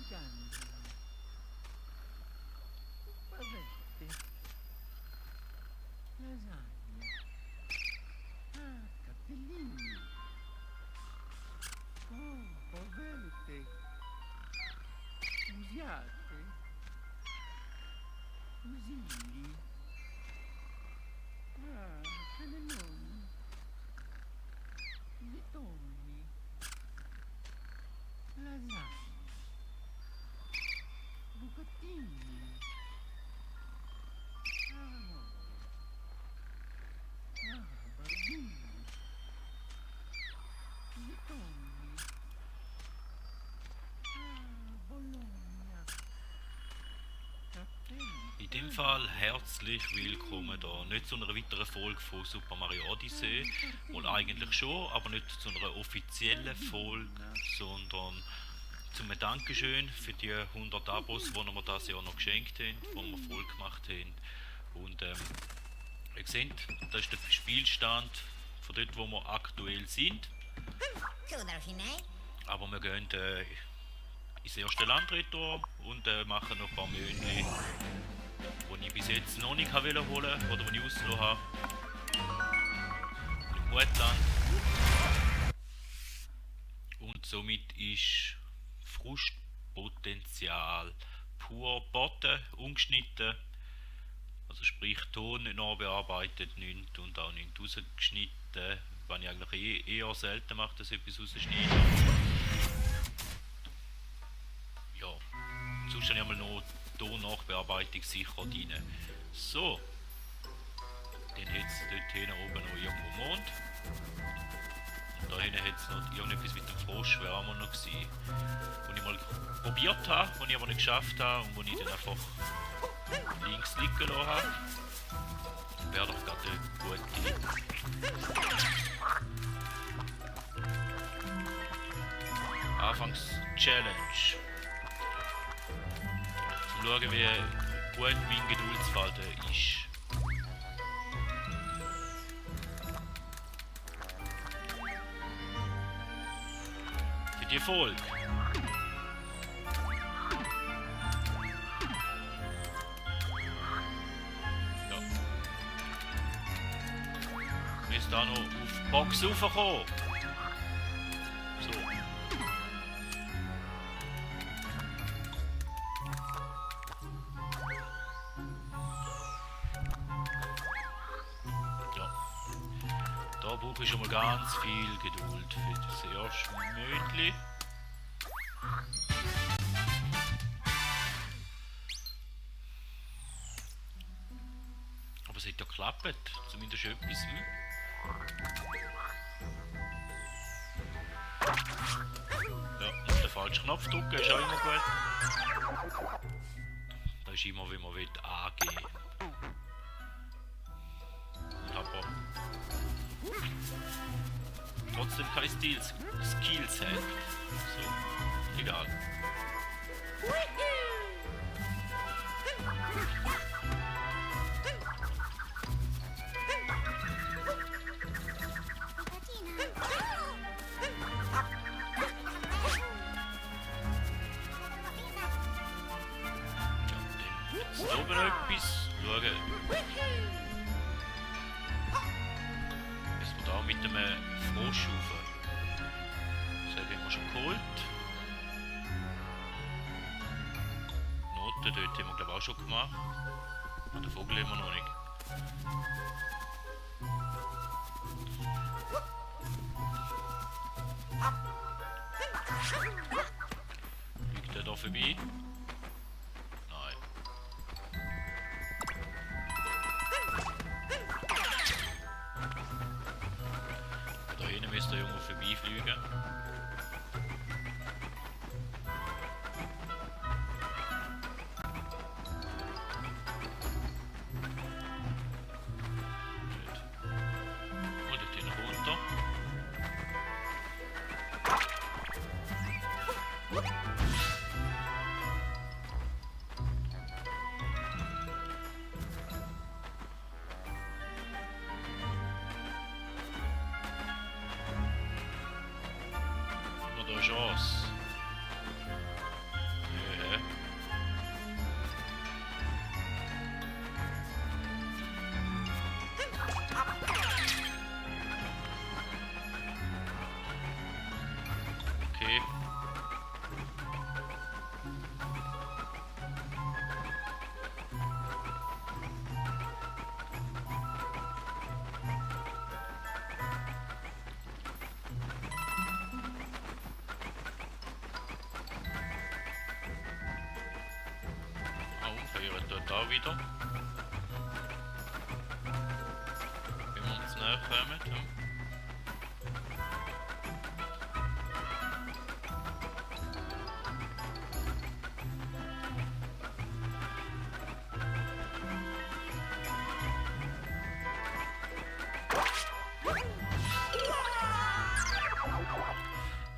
gangli, pavette, lasagna, cappellini, pavette, usiate, fusilli, cannelloni, letoni, lasagne, bucatini, amore, barbini, letoni, Bologna, cappelli, In dem Fall herzlich willkommen da. Nicht zu einer weiteren Folge von Super Mario Odyssey. Wohl eigentlich schon, aber nicht zu einer offiziellen Folge, sondern zum Dankeschön für die 100 Abos, die wir das Jahr noch geschenkt haben, die wir voll gemacht haben. Und ihr seht, das ist der Spielstand von dort, wo wir aktuell sind. Aber wir gehen ins erste Landretour und machen noch ein paar Mündchen, die ich bis jetzt noch nicht holen wollte oder die ich ausgelassen habe. Im Mutland. Und somit ist Frustpotenzial pur boten, ungeschnitten. Also sprich Ton nicht nachbearbeitet, nichts und auch nichts rausgeschnitten, was ich eigentlich eher selten mache, dass ich etwas rausschneide. Ja, sonst habe ich einmal noch Ton-Nachbearbeitung sicher drin. So, dann hat es dort hinten oben noch irgendwo Mond. Und da hinten hat es noch irgendetwas mit dem Frosch, wäre auch mal noch gewesen. Wo ich mal probiert habe, wo ich aber nicht geschafft habe und wo ich dann einfach links liegen lassen habe. Wäre doch gerade eine gute Anfangs-Challenge. Zum schauen, wie gut mein Geduldsfaden ist. Für die Folge. Ja. Wir müssen da noch auf die Box raufkommen. So. Da brauche ich schon mal ganz viel Geduld für das erste Mödli. Aber es hat ja geklappt, zumindest etwas. Ja, und den falschen Knopf drücken ist auch immer gut. Da ist immer, wie man will, angeben. Und aber trotzdem keine Skills hat. So, egal. Ja, dann jetzt oben etwas. Schauen. Müssen wir da mit einem Frosch rauf. Das haben wir schon geholt. Noten dort haben wir glaube ich auch schon gemacht. Und den Vogel haben wir noch nicht. Fliegt der da vorbei? Nein. Da hinten müsste der Junge vorbeifliegen. Und dort hinten runter. Haben wir da eine Chance? da wieder. Wenn wir uns näher kommen. Ja.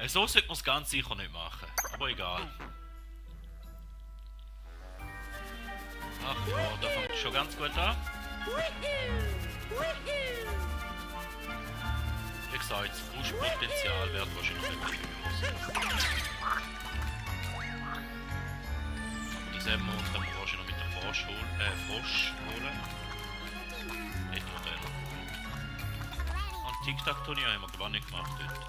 So sollte man es ganz sicher nicht machen, aber egal. Ach ja, da fängt es schon ganz gut an. Wie gesagt, das Frustpotenzial wird wahrscheinlich etwas höher. Aber dieselben Monster können wir wahrscheinlich noch mit der Frosch holen. Nicht nur den. Und Tic-Tac-Turnier haben wir gewonnen gemacht dort.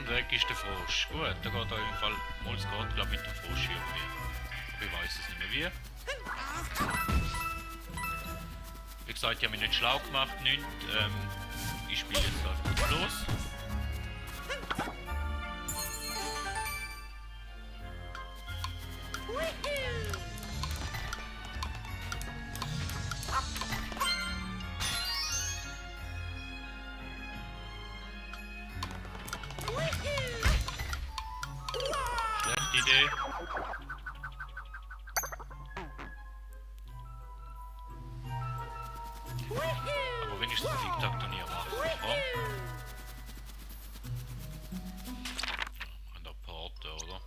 Weg ist der Frosch. Gut, da geht auf jeden Fall mal es geht, glaube mit dem Frosch irgendwie. Aber ich weiß es nicht mehr wie. Wie gesagt, ich habe mich nicht schlau gemacht, nicht. Ich spiele jetzt einfach los. Idee. Aber wenigstens ein Tic-Tac-Turnier machen. An der Porte, oder?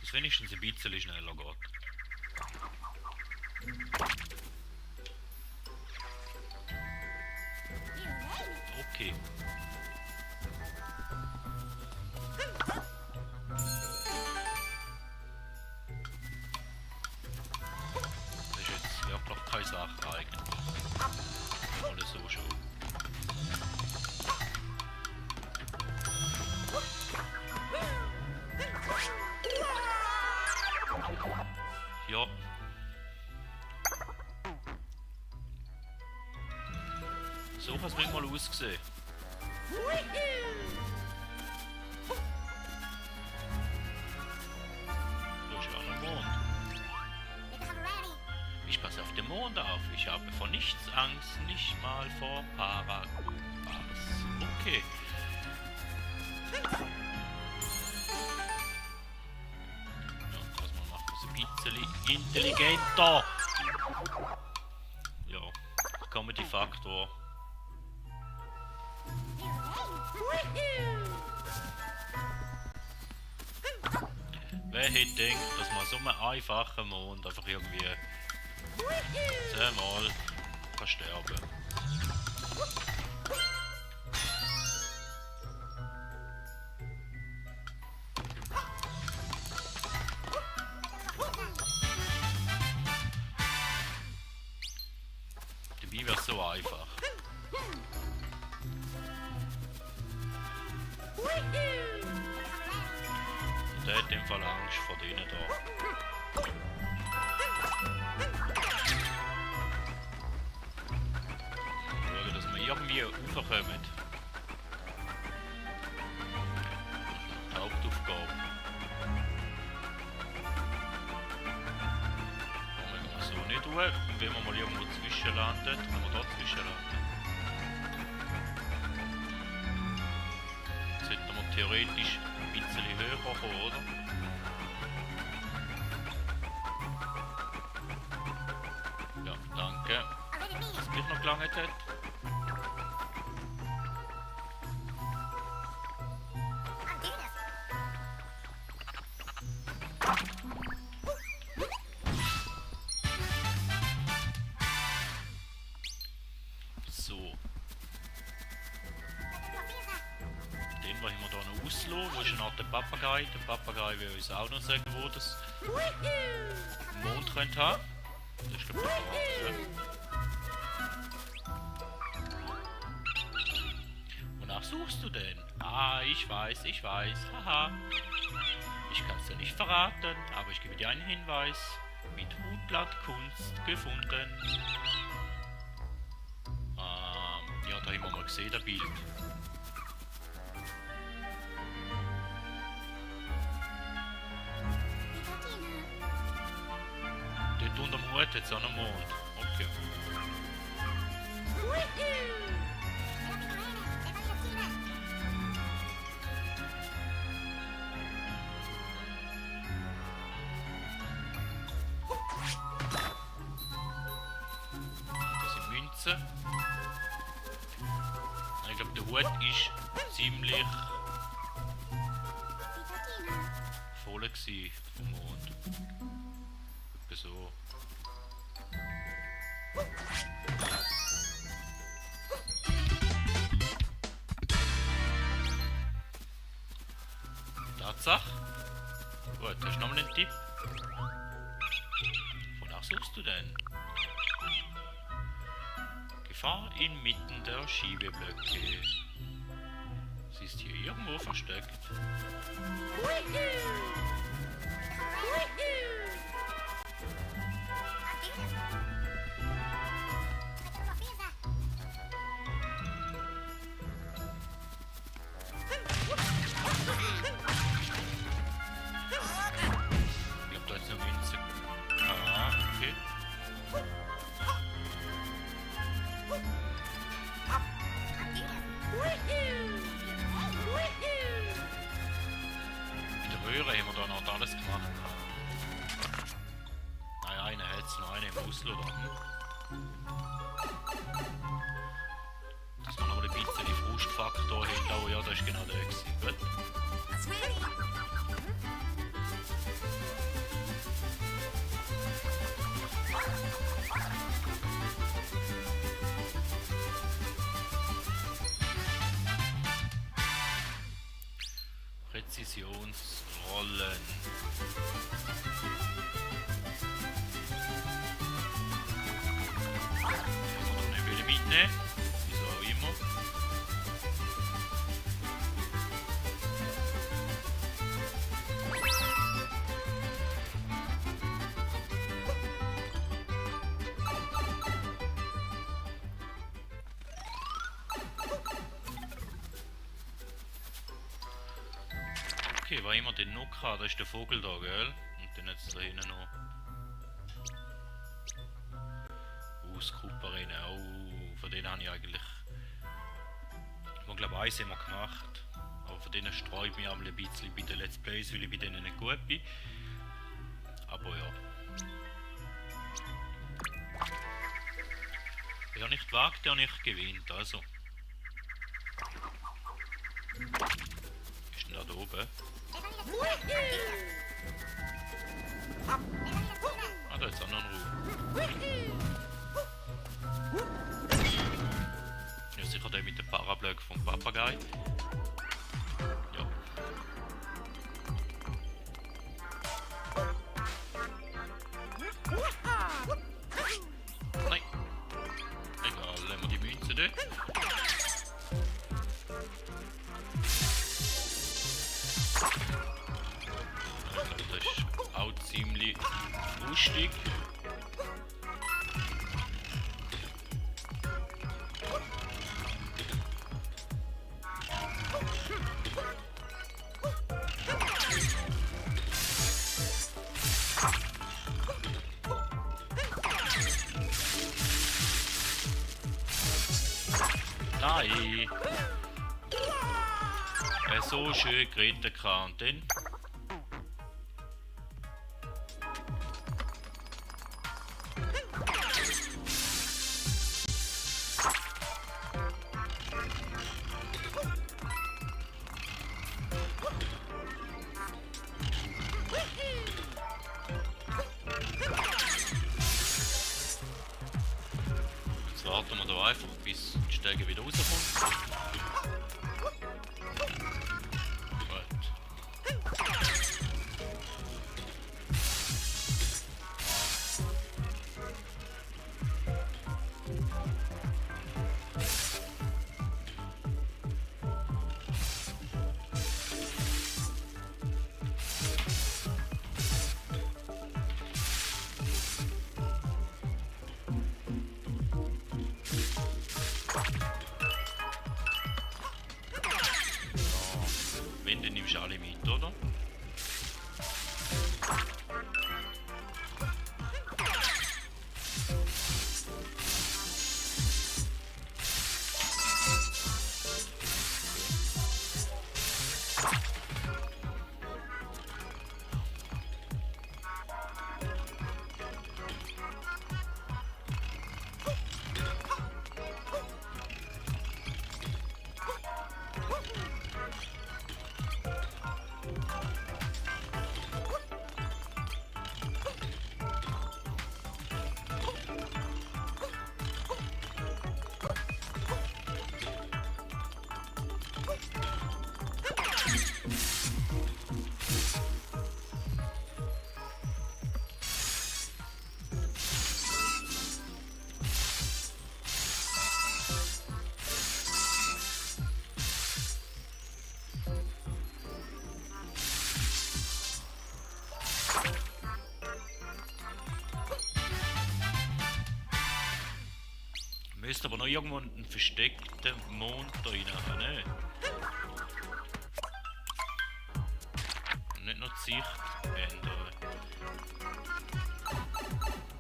Dass wenigstens ein bisschen schneller geht. Okay. Keine Sache eigentlich. Alles so schon. Ja. So hat es manchmal ausgesehen. Da ist ja noch Mond. Ich passe auf den Mond auf. Ich habe vor nichts Angst, nicht mal vor Paragubas. Okay. Ja, was man macht, ist ein bisschen intelligenter. Ja, Comedy-Faktor. Wer hätte gedacht, dass man so einen einfachen Mond einfach irgendwie 10-mal kann sterben. Dabei wäre es so einfach. Und der hat in dem Fall Angst vor denen da. Schauen, dass wir irgendwie raufkommen. Die Hauptaufgabe. Wenn wir so nicht tun, und wenn wir mal irgendwo zwischenlanden, können wir da zwischenlanden. Jetzt hätten wir theoretisch ein bisschen höher kommen, oder? Ja, danke. Dass es mich noch gelangt hat. So. loslassen. Wo ist eine Art der Papagei? Der Papagei will uns auch noch sagen, wo das Mond könnte haben. Das ist glaube ich der Arzt, Wonach suchst du denn? Ah, ich weiß. Haha. Ich kann es dir nicht verraten, aber ich gebe dir einen Hinweis. Mit Hutblattkunst gefunden. Ja, da haben wir mal gesehen, das Bild. Dort unter dem Hut hat es auch noch Mond. Okay. Das sind Münzen. Ich glaube, der Hut ist ziemlich voll gewesen vom Mond. Etwa so. Tatsache. Gut, hast du noch mal einen Tipp? Wonach suchst du denn? Gefahr inmitten der Schiebeblöcke. Sie ist hier irgendwo versteckt. Ich glaube, da ist noch Münze. Ah, okay. Mit der Röhre haben wir da noch alles gemacht. Naja, eine hat es noch, eine im Auslo da. Dass wir noch mal ein bisschen Frustfaktor haben. Oh ja, das ist genau der gewesen. Gut. Präzisionsrollen. Ich will mitnehmen. Wieso auch immer. Okay, was immer den noch hat, das ist der Vogel da, gell? Und dann jetzt da hinten noch. Auskuperinnen, oh, von denen habe ich eigentlich. Ich glaube, eins haben wir gemacht. Aber von denen streue ich mich einmal ein bisschen bei den Let's Plays, weil ich bei denen nicht gut bin. Aber ja. Wer nicht wagt, der nicht gewinnt, also. Ist denn da oben? Ah, da ist auch noch ein Raum. Ja, sicher der mit dem Parablöck vom Papagei. Ja. Nein. Egal, lassen wir die Münze dort. Das ist auch ziemlich lustig. Nein! So schön geredet kann und dann. Jetzt warten wir da einfach, bis die Stege wieder rauskommt. Gut. nimmst alle mit, oder? Müsste aber noch irgendwo einen versteckten Mond da rein haben, ne? Und nicht noch die Sicht ändern.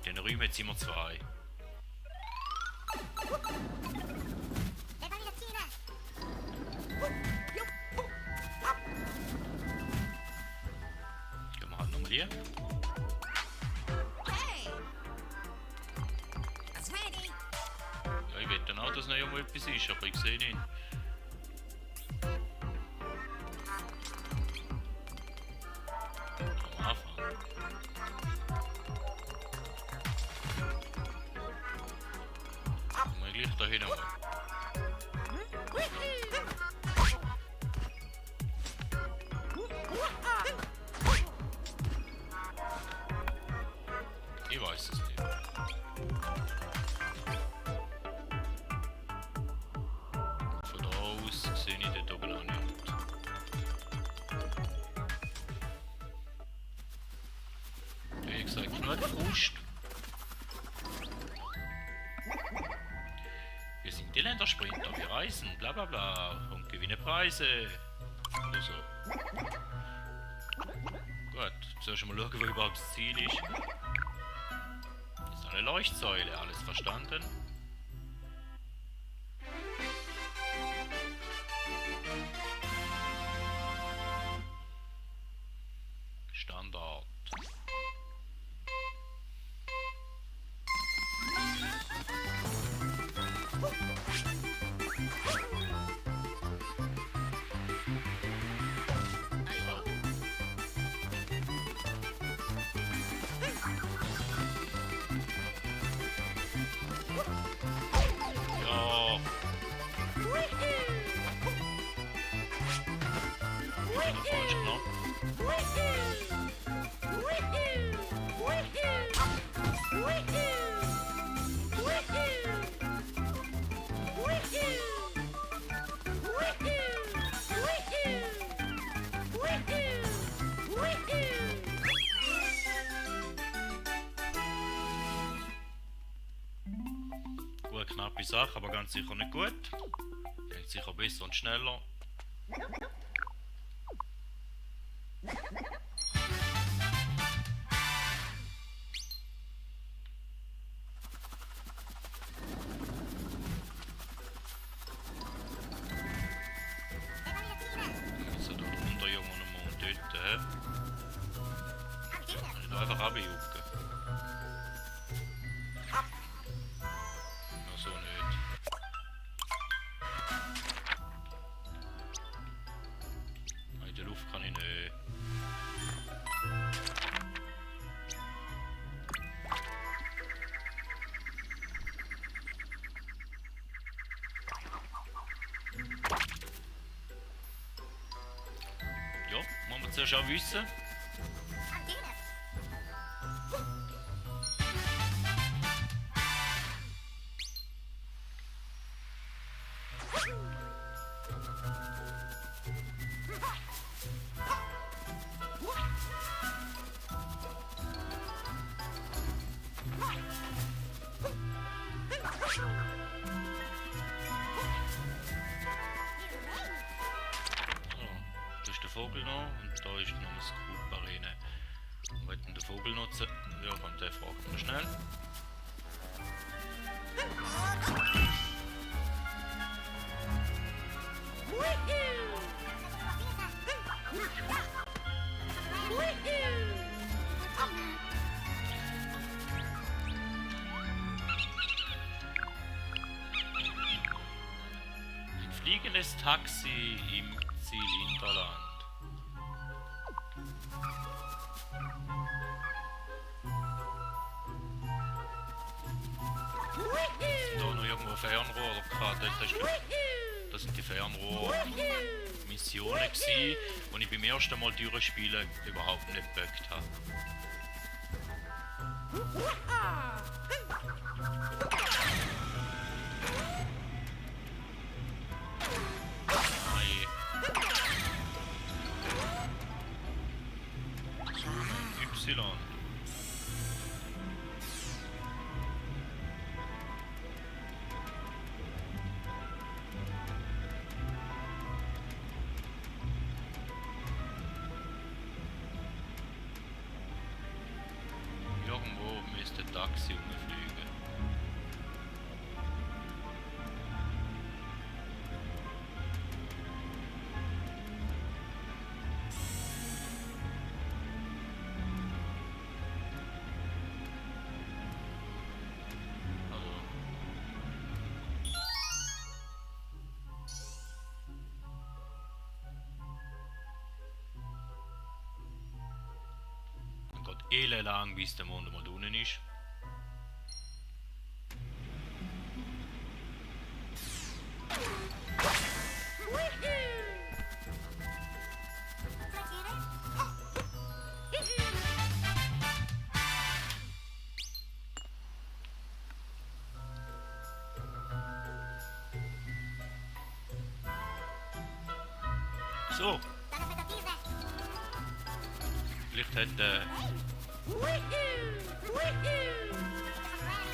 In den Räumen jetzt immer zwei. Gehen wir halt nochmal hier. Ja, ich will dann auch, dass noch irgendwo etwas ist, aber ich sehe nicht. Am Anfang. Kommen wir gleich da hin. Ich weiß es nicht. Von da aus sehe ich dort oben auch nicht. Wie gesagt, nur der Frust. Wir sind die Ländersprinter, wir reisen, bla bla bla und gewinnen Preise. Oder so. Gut, zuerst mal schauen, wo überhaupt das Ziel ist. Das ist eine Leuchtsäule, alles verstanden? Standard. Ja. Wieder der falsche Knopf. Gut, knappe Sache, aber ganz sicher nicht gut. Geht sicher besser und schneller. Also da drunter irgendwo noch mal und dort, hä? Kann ich da einfach runterjucken? Ja, so nicht. In der Luft kann ich nicht. Ja, muss man zuerst auch wissen. So, das ist der Vogel noch und da ist noch eine Scoop-Arena. Wo hat denn der Vogel nutzen? Ja, komm, der fragt mal schnell. Ein fliegendes Taxi im Zylinderland. Da noch irgendwo ein Fernrohr gehabt. Das sind die Fernrohr-Missionen gewesen, die ich beim ersten Mal durchspielen überhaupt nicht geböckt habe. Nein. So, Y. Irgendwo müsste ein Taxi rumfliegen. Also. Dann geht elendlang, bis der Mond mal unten ist. So. Vielleicht hat der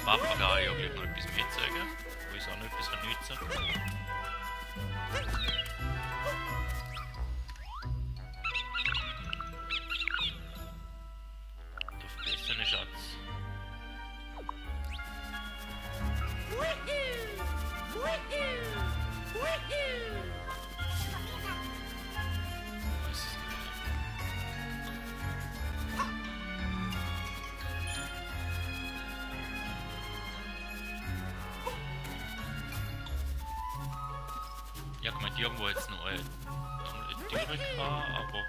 Papagei ja gleich noch etwas mitsagen, wo uns auch noch etwas nützen kann. Der vergessene Schatz. Ja, ich meinte, irgendwo jetzt noch eine Tür gehabt, aber...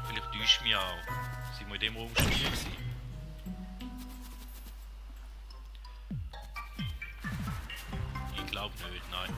Vielleicht täuscht mich auch. Sind wir in dem Raum schon hier gewesen? Ich glaube nicht, nein.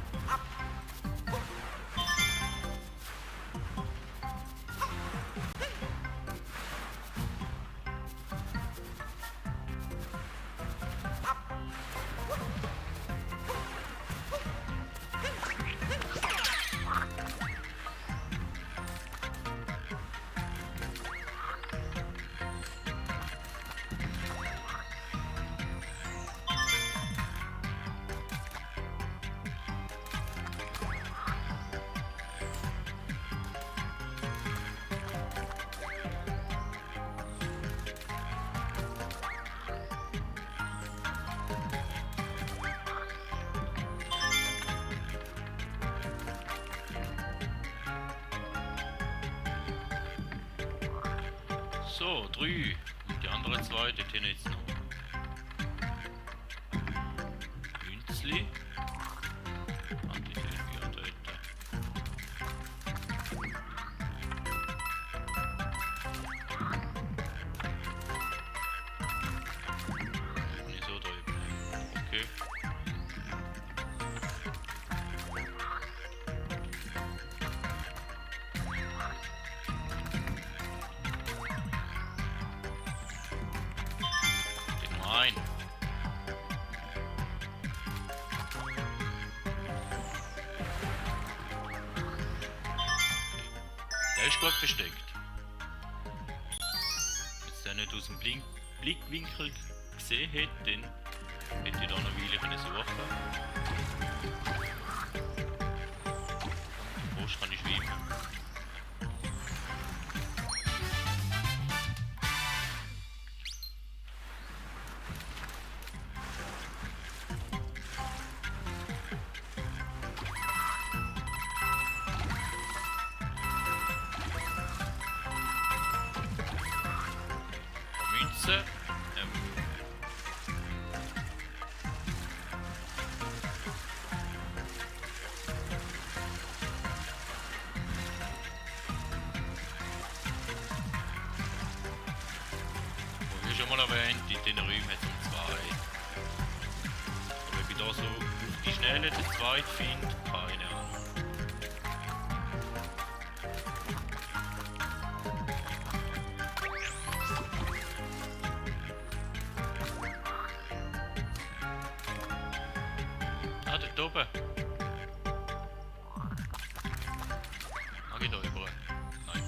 So, 3. Und die anderen 2, die haben jetzt noch. Münzli. Und die fehlen mir dort. Nicht so drüben. Okay. Nein. Der ist gut versteckt. Wenn der nicht aus dem Blickwinkel gesehen hätte, dann hätte ich da noch eine Weile suchen können. Sonst kann ich schwimmen. Münze. Wie schon mal erwähnt, in den Räumen hat es zwei. Aber ob ich da so auf die Schnelle den zweiten finde, keine Ahnung. Ah, dort oben. Mag ich da über? Nein.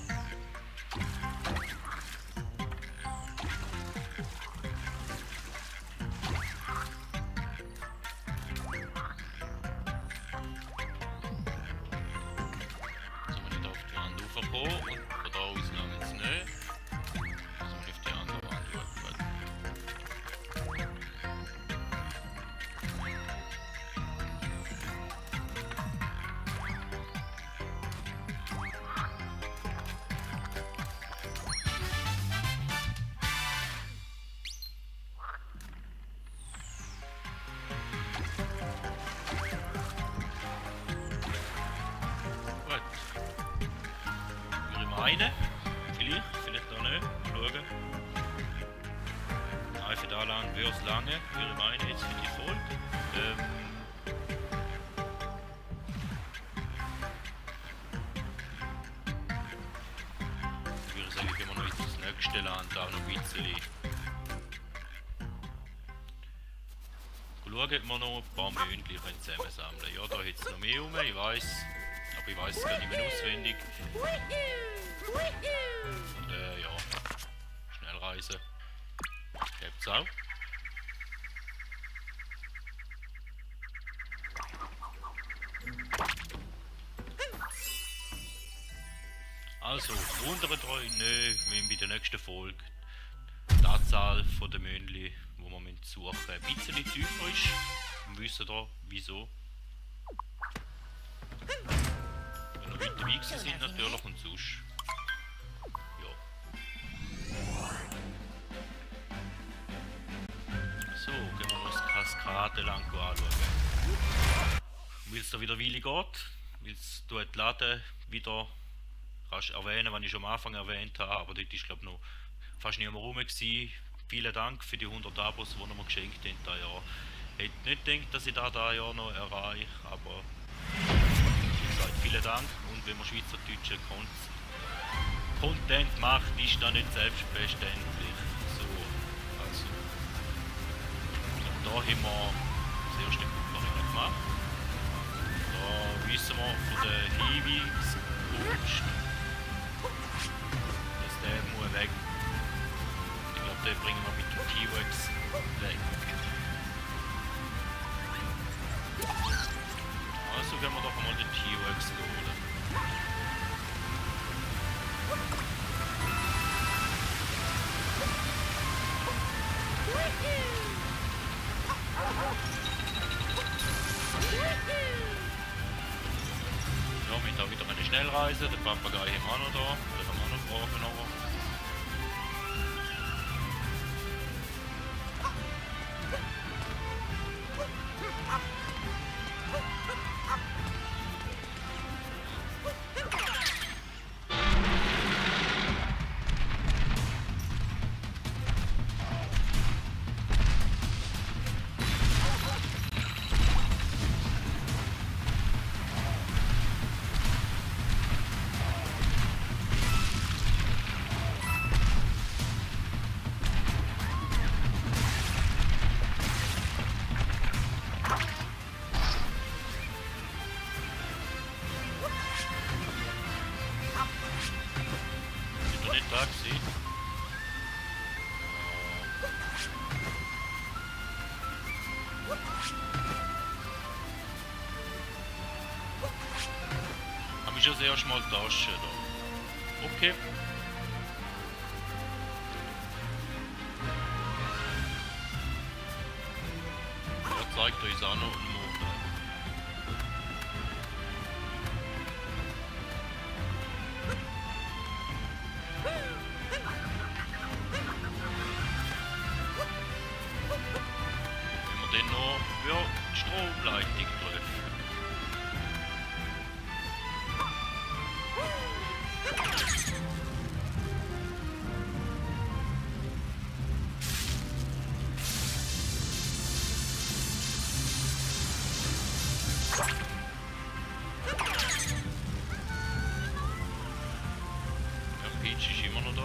So, wenn ich da auf die Wand raufkomme und von da aus lang jetzt nicht. Also wenn ich auf die andere Wand schaue. Gut. Würde ich meinen. Vielleicht auch nicht. Mal schauen. Nein, für da lang würde es lange. Würde ich meinen jetzt für die Folge. Ich würde sagen, gehen wir noch ins nächste Land, auch noch ein bisschen. Schauen, ob wir noch ein paar Mündchen zusammensammeln können. Ja, da hat es noch mehr rum, ich weiß. Aber ich weiß es gar nicht mehr auswendig. Und ja. Schnellreise. Gibt's auch. Also, wundert euch nicht, wenn bei der nächsten Folge die Anzahl der Mündli, die wir suchen müssen, ein bisschen tiefer ist. Und wisst ihr wieso? Wenn wir heute dabei sind natürlich und sonst. Ja. So, gehen wir noch das Kaskade lang anschauen. Weil es da wieder Weile geht, weil es die Laden wieder kannst erwähnen, was ich schon am Anfang erwähnt habe, aber dort ist glaube ich noch fast niemand rum gewesen. Vielen Dank für die 100 Abos, die ihr mir geschenkt habt dieses Jahr. Ich hätte nicht gedacht, dass ich das Jahr noch erreiche, aber wie gesagt, vielen Dank. Und wenn man schweizerdeutsche Content macht, ist das nicht selbstverständlich. So, also. Und da haben wir das erste Kupferring gemacht. Da wissen wir von der Hinweiskunst, dass der muss weg. Ich glaube, den bringen wir mit dem T-Rex weg. Also gehen wir doch mal den T-Rex holen. Ja, wir haben da wieder eine Schnellreise. Den Papagei haben wir auch noch da. Den haben wir auch noch brauchen. Aber. Taxi. Haben wir musst ja erst mal Taschen da. Okay. Er zeigt uns auch noch einen Monat. Wenn wir dann noch die Stromleitung treffen. Ja, Peach ist immer noch da.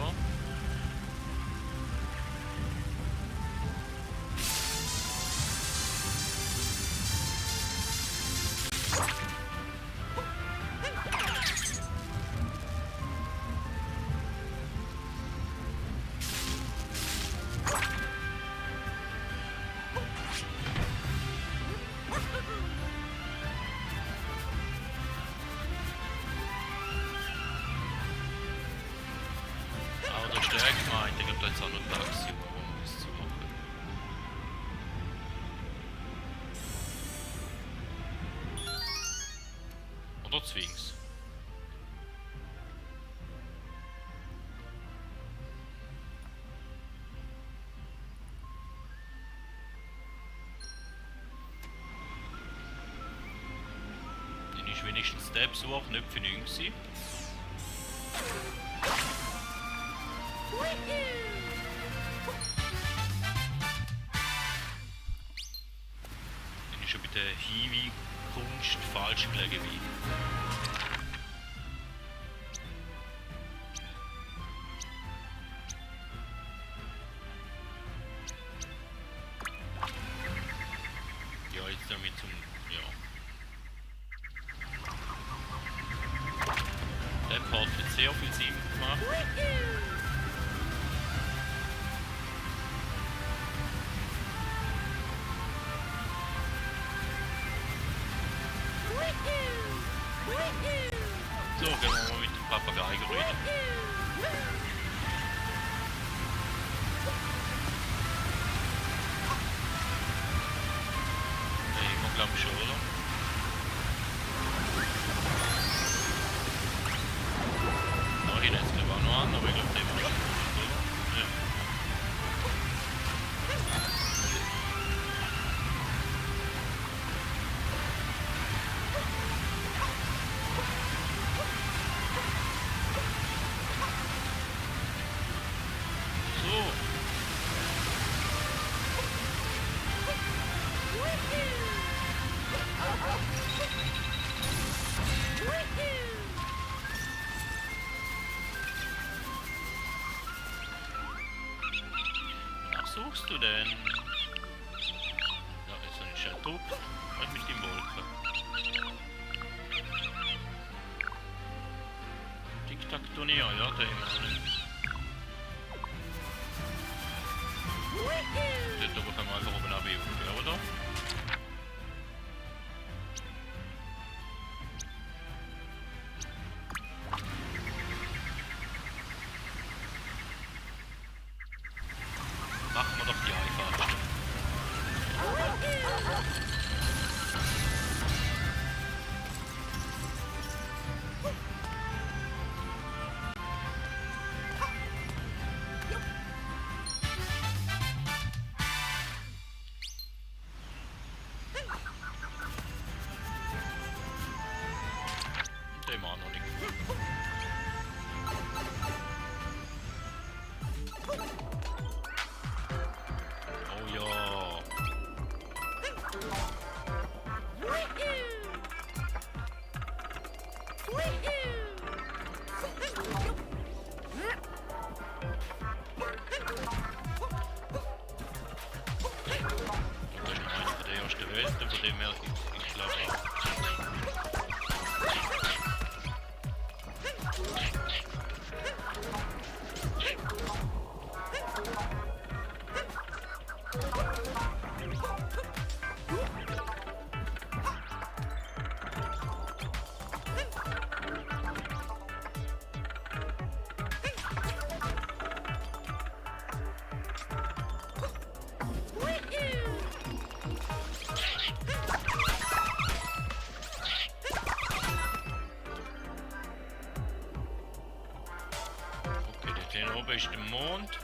Aber der ist der gemeint, ich glaube, da ist auch noch Taxi, wo man muss zu machen. Oder Zwings. Dann ist wenigstens der Besuch nicht für 9 gewesen. Dann ist schon bei der Hiwi-Kunst falsch gelegen. Ja, jetzt damit zum... ja. Der Part hat sehr viel Sinn gemacht. So, gehen wir mal mit dem Papagei reden. Ich glaube schon, oder? Da hinten jetzt glaube ich auch noch an, aber ich glaube, der muss schon, oder? Ja. So. Wonach suchst du denn? Ja, jetzt habe ich schon gedruckt. Was mit dem Wolken? Tic-Tac-Turnier, ja, da haben wir noch nicht. Dort aber können wir einfach oben abheben, ja, oder? Machen wir doch die einfachste. Den machen wir noch nicht. Oh ja. Das ist noch einer der ersten Welten, von dem her ich glaube auch. Hier oben ist der Mond.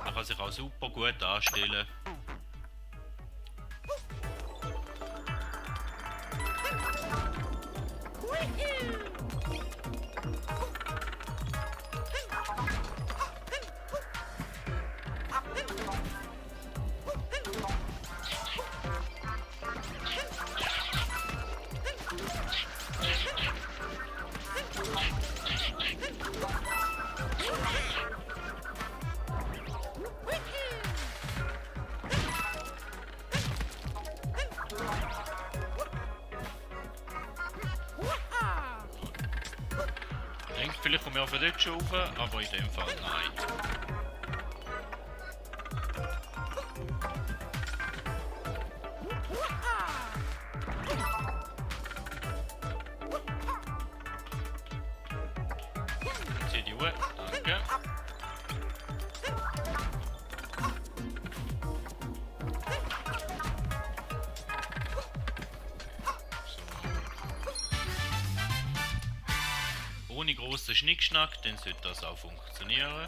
Man kann sich auch super gut anstellen. Ich denke, vielleicht komme ich auch von dort schon rauf, aber in dem Fall nein. Zieh die Uhr, danke. Ohne grossen Schnickschnack, dann sollte das auch funktionieren.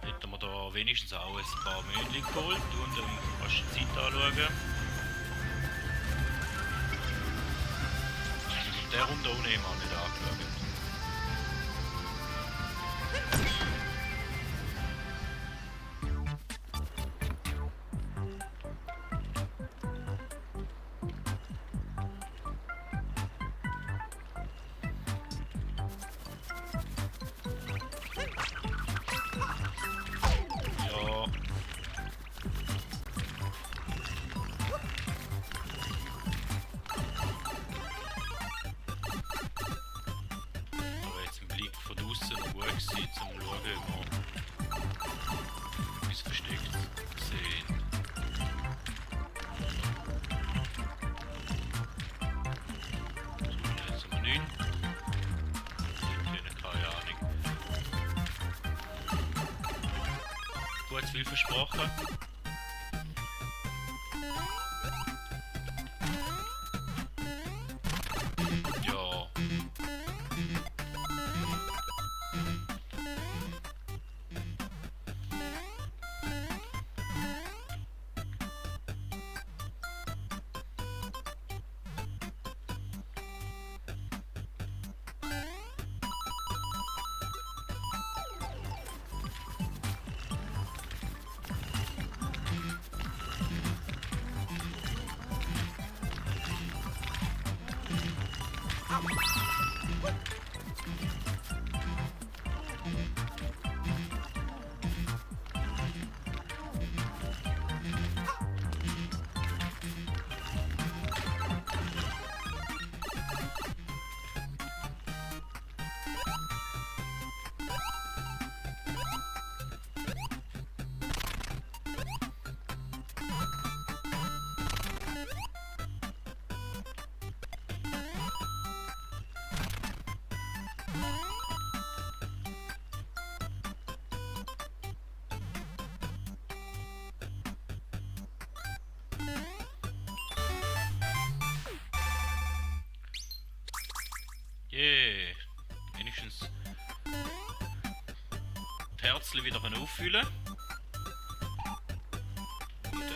Hätten wir da wenigstens auch ein paar Mündchen geholt und dann kannst du die Zeit anschauen. Der Runde ohne haben wir nicht angeschaut. Von außen noch gut gewesen, zum Schauen, ob wir etwas versteckt sehen. So, jetzt haben wir 9. Keine Ahnung. Gut, viel versprochen. Ja. Herzchen wieder auffüllen. Und,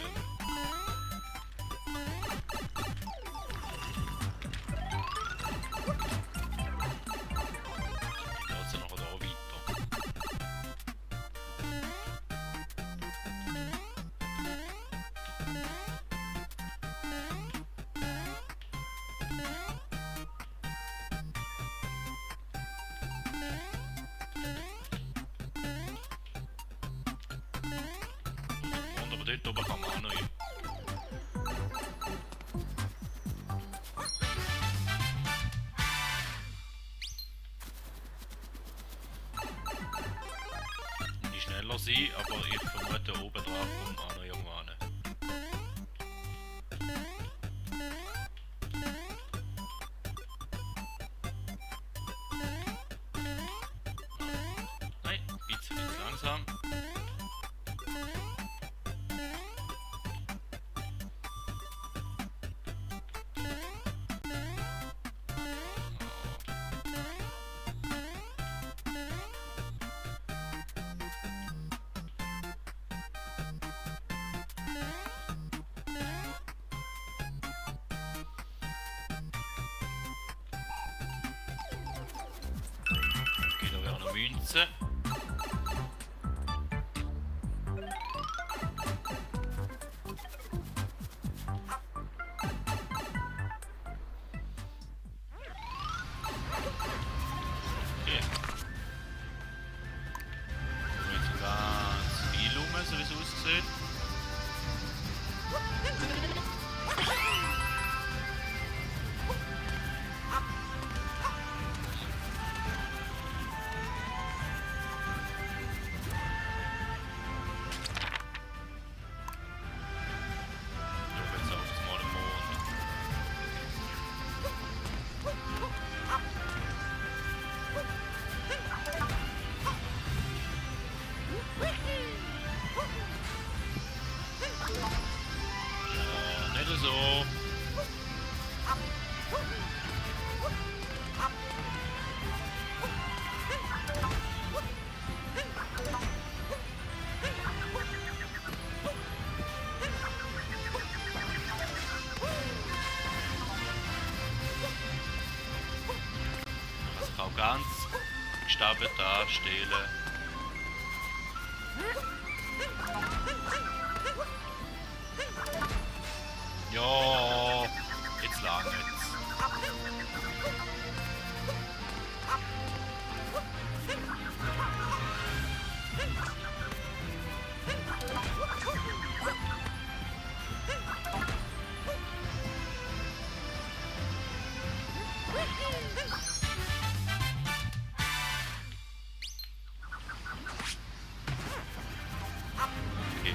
dann geht's nachher da weiter. Und aber dort oben kann man auch noch hin. Nicht schneller sein, aber ich vermute oben drauf kommt auch noch irgendwo hin. Nein, ein bisschen zu langsam. Okay, da wäre eine Münze. Okay. Und jetzt ganz viel rum, so wie es aussieht. Ja, jetzt auf das Mal im Mond. Ja, nicht so. Also ich auch ganz gestabt da stehlen. Ja, jetzt lang jetzt. Okay.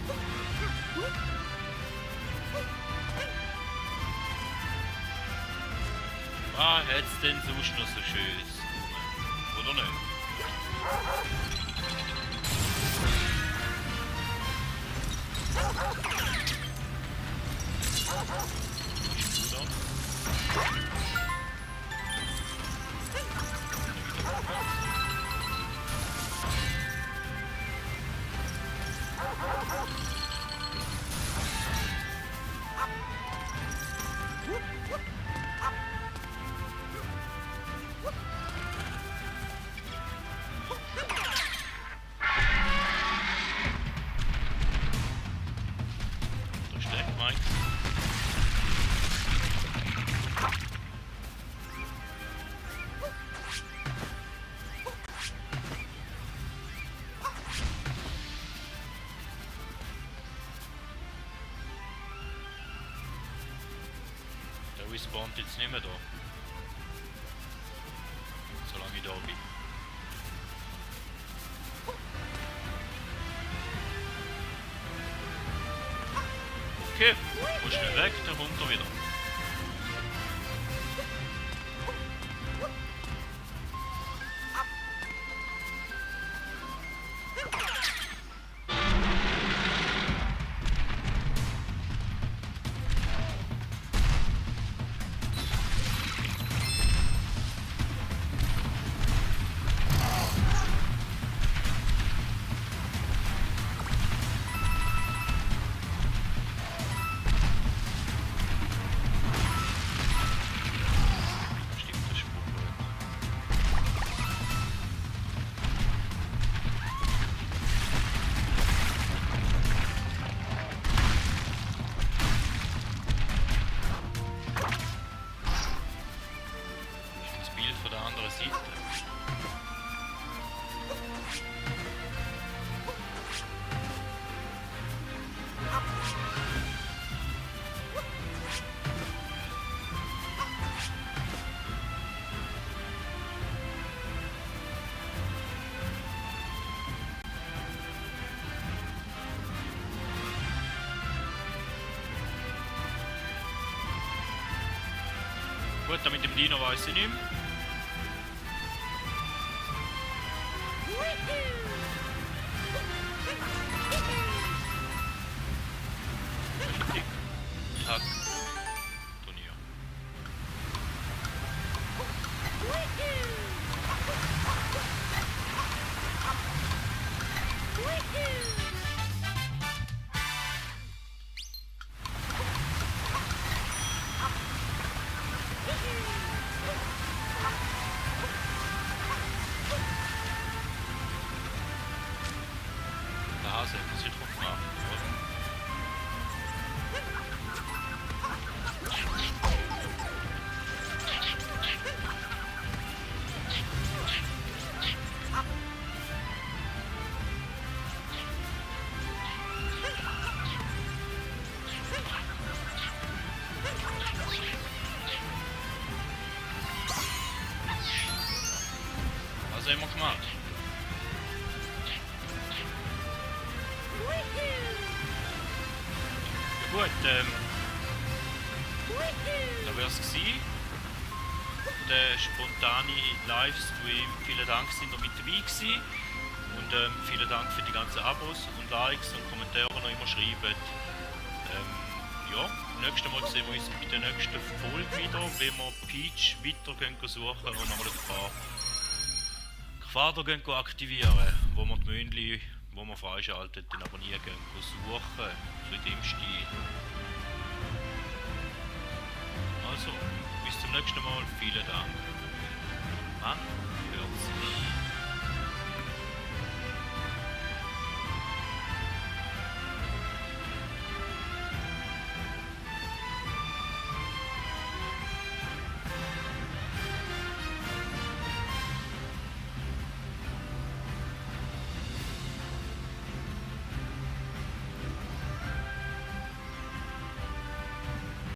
Ah, hätt's denn sonst noch so schönes rum? Oder nicht? Ist gut an. Da steckt Mike. Der respawnt jetzt nicht mehr da. Solange ich da bin. Okay, muss schnell weg, dann kommt er wieder. Gut, da mit dem Dino weiß ich nicht mehr. Tick, tack, Turnier. Der Hase hätte sich drauf machen, oder? Was haben wir gemacht? Ja gut, da wär's gsi. Der spontane Livestream. Vielen Dank, sind ihr mit dabei gewesen. Und vielen Dank für die ganzen Abos und Likes und Kommentare, die ihr immer schreibt. Ja, nächstes Mal sehen wir uns bei der nächsten Folge wieder, wenn wir Peach weiter gehen suchen und nochmal ein paar Quader gehen aktivieren, wo wir die Mündli, die wir freischalten, dann aber nie gehen suchen. So in dem Stil. Also, bis zum nächsten Mal. Vielen Dank. Mann.